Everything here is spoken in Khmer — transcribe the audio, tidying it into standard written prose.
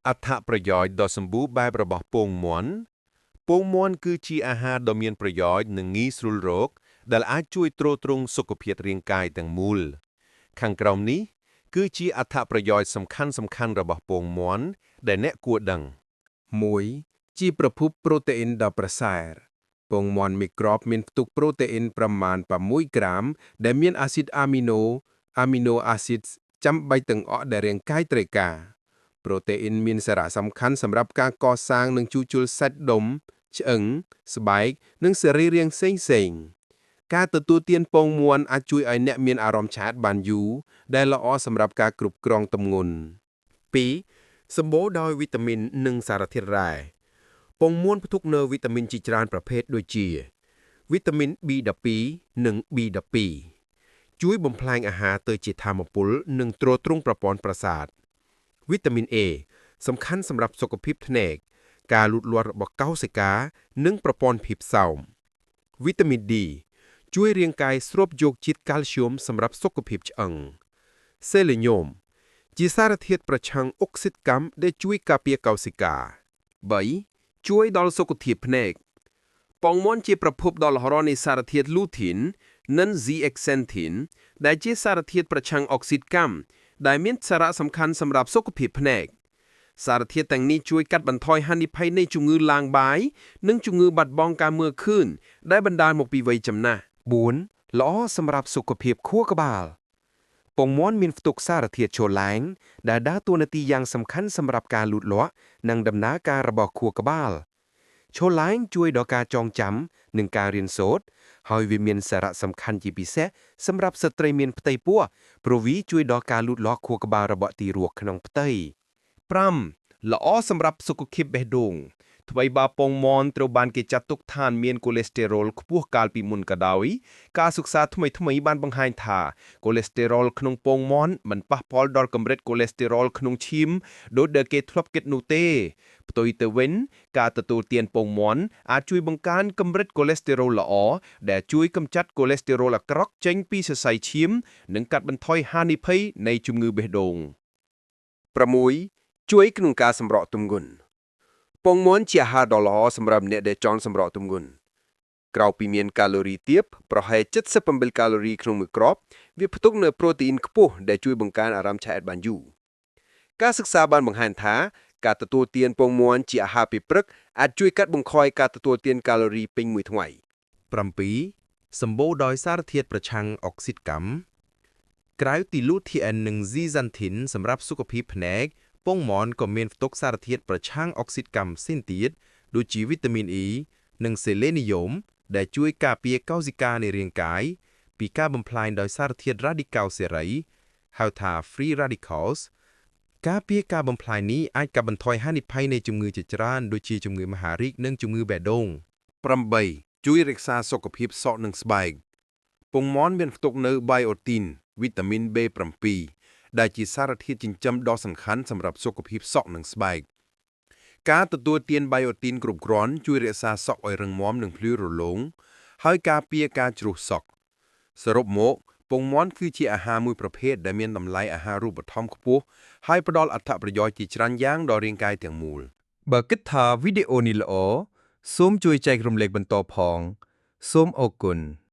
អត្ថប្រយោជន៍ដ៏សម្បូរបែបរបស់ពងមាន់ពងមាន់គឺជាអាហារដ៏មានប្រយោជន៍និងងាយស្រួលរកដែលអាចជួយទ្រទ្រង់សុខភាពរាងកាយទាំងមូល ខាងក្រោមនេះគឺជាអត្ថប្រយោជន៍សំខាន់ៗរបស់ពងមាន់ដែលអ្នកគួរដឹង 1ជាប្រភពប្រូតេអ៊ីនដ៏ប្រសើរពងមាន់មួយគ្រាប់មានផ្ទុកប្រូតេអ៊ីនប្រមាណ6ក្រាម ដែលមានអាស៊ីតអាមីណូ amino acids ចាំបាច់ទាំងអស់ដែលរាងកាយត្រូវការ ប្រូតេអ៊ីនមានសារៈសំខាន់សម្រាប់ការកសាងនិងជួសជុលសាច់ដុំ ឆ្អឹង ស្បែក និងសរីរាង្គផ្សេងៗការទទួលទានពងមាន់អាចជួយឲ្យអ្នកមានអារម្មណ៍ឆ្អែតបានយូរដែលល្អសម្រាប់ការគ្រប់គ្រងទម្ងន់ 2សម្បូរដោយវីតាមីននិងសារធាតុរ៉ែពងមាន់ផ្ទុកនូវវីតាមីនជាច្រើនប្រភេទដូចជា វីតាមីន B12 និង B12 ជួយបំផ្លាញអាហារទៅជាថាមពលនិងទ្រទ្រង់ប្រព័ន្ធប្រសាទវីតាមីន A សំខាន់សម្រាប់សុខភាពភ្នែកការលូតលាស់របស់កោសិកា និងប្រព័ន្ធភាពស៊ាំវីតាមីន D ជួយរាងកាយស្រូបយកជាតិកាល់ស្យូមសម្រាប់សុខភាពឆ្អឹងសេលេញ៉ូម ជាសារធាតុប្រឆាំងអុកស៊ីតកម្មដែលជួយការពារកោសិកា3ជួយដល់សុខភាពភ្នែកពងមាន់ជាប្រភពដ៏ល្អនៃសារធាតុលូធីននិង zeaxanthin ដែលជាសារធាតុប្រឆាំងអុកស៊ីតកម្មដែលមានសារៈសំខាន់សម្រាប់សុខភាពភ្នែកសារធាតុទាំងនេះជួយកាត់បន្ថយហានិភ័យនៃជំងឺឡើងបាយនិងជំងឺបាត់បង់ការមើលឃើញដែលបណ្ដាលមកពីវ័យចំណាស់ 4ល្អសម្រាប់សុខភាពខួរក្បាលពងមាន់មានផ្ទុកសារធាតុឆូឡែងដែលដើរតួនាទីយ៉ាងសំខាន់សម្រាប់ការលូតលាស់និងដំណើរការរបស់ខួរក្បាលឆូឡែងជួយដល់ការចងចាំនិងការរៀនសូត្រហើយវាមានសារៈសំខាន់ជាពិសេសសម្រាប់ស្ត្រីមានផ្ទៃពោះព្រោះវាជួយដល់ការលូតលាស់ខួរក្បាលរបស់ទារកក្នុងផ្ទៃ 5ល្អសម្រាប់សុខភាពបេះដូងថ្វីបើពងមាន់ត្រូវបានគេចាត់ទុកថាមានកូលេស្តេរ៉ុលខ្ពស់កាលពីមុនក៏ដោយការសិក្សាថ្មីៗបានបង្ហាញថាកូលេស្តេរ៉ុលក្នុងពងមាន់មិនប៉ះពាល់ដល់កម្រិតកូលេស្តេរ៉ុលក្នុងឈាមដូចដែលគេធ្លាប់គិតនោះទេផ្ទុយទៅវិញការទទួលទានពងមាន់អាចជួយបង្កើនកម្រិតកូលេស្តេរ៉ុលល្អដែលជួយកម្ចាត់កូលេស្តេរ៉ុលអាក្រក់ចេញពីសរសៃឈាមនិងកាត់បន្ថយហានិភ័យនៃជំងឺបេះដូង 6ជួយក្នុងការសម្រកទម្ងន់ពងមាន់ជាអាហារដ៏ល្អសម្រាប់អ្នកដែលចង់សម្រកទម្ងន់ក្រៅពីមានកាឡូរីទាបប្រហែល77កាឡូរីក្នុងមួយគ្រាប់វាផ្ទុកនូវប្រូតេអ៊ីនខ្ពស់ដែលជួយបង្កើនអារម្មណ៍ឆ្អែតបានយូរការសិក្សាបានបង្ហាញថាការទទួលទានពងមាន់ជាអាហារពេលព្រឹកអាចជួយកាត់បន្ថយការទទួលទានកាឡូរីពេញមួយថ្ងៃ 7សម្បូរដោយសារធាតុប្រឆាំងអុកស៊ីតកម្មក្រៅពីលូធីអិននិងស៊ីសាន់ធីនសម្រាប់សុខភាពភ្នែកពងមាន់ក៏មានផ្ទុកសារធាតុប្រឆាំងអុកស៊ីតកម្មផ្សេងទៀតដូចជាវីតាមីន E និងសេលេនីយ៉ូមដែលជួយការពារកោសិកានៃរាងកាយពីការបំផ្លាញដោយសារធាតុរ៉ាឌីកាល់សេរីហៅថា free radicals ការពារការបំផ្លាញនេះអាចកាត់បន្ថយហានិភ័យនៃជំងឺជាច្រើនដូចជាជំងឺមហារីកនិងជំងឺបេះដូង 8ជួយរក្សាសុខភាពសក់និងស្បែកពងមាន់មានផ្ទុកនូវបៃអូទីនវីតាមីន B7 ដែលជាសារធាតុចិញ្ចឹមដ៏សំខាន់សម្រាប់សុខភាពសក់និងស្បែកការទទួលទានបៃអូទីនគ្រប់គ្រាន់ជួយរក្សាសក់ឲ្យរឹងមាំនិងភ្លឺរលោងហើយការពារការជ្រុះសក់សរុបមកពងមាន់គឺជាអាហារមួយប្រភេទដែលមានតម្លៃអាហារូបត្ថម្ភខ្ពស់ហើយផ្ដល់អត្ថប្រយោជន៍ជាច្រើនយ៉ាងដល់រាងកាយទាំងមូល បើគិតថាវីដេអូនេះល្អសូមជួយចែករំលែកបន្តផង សូមអរគុណ។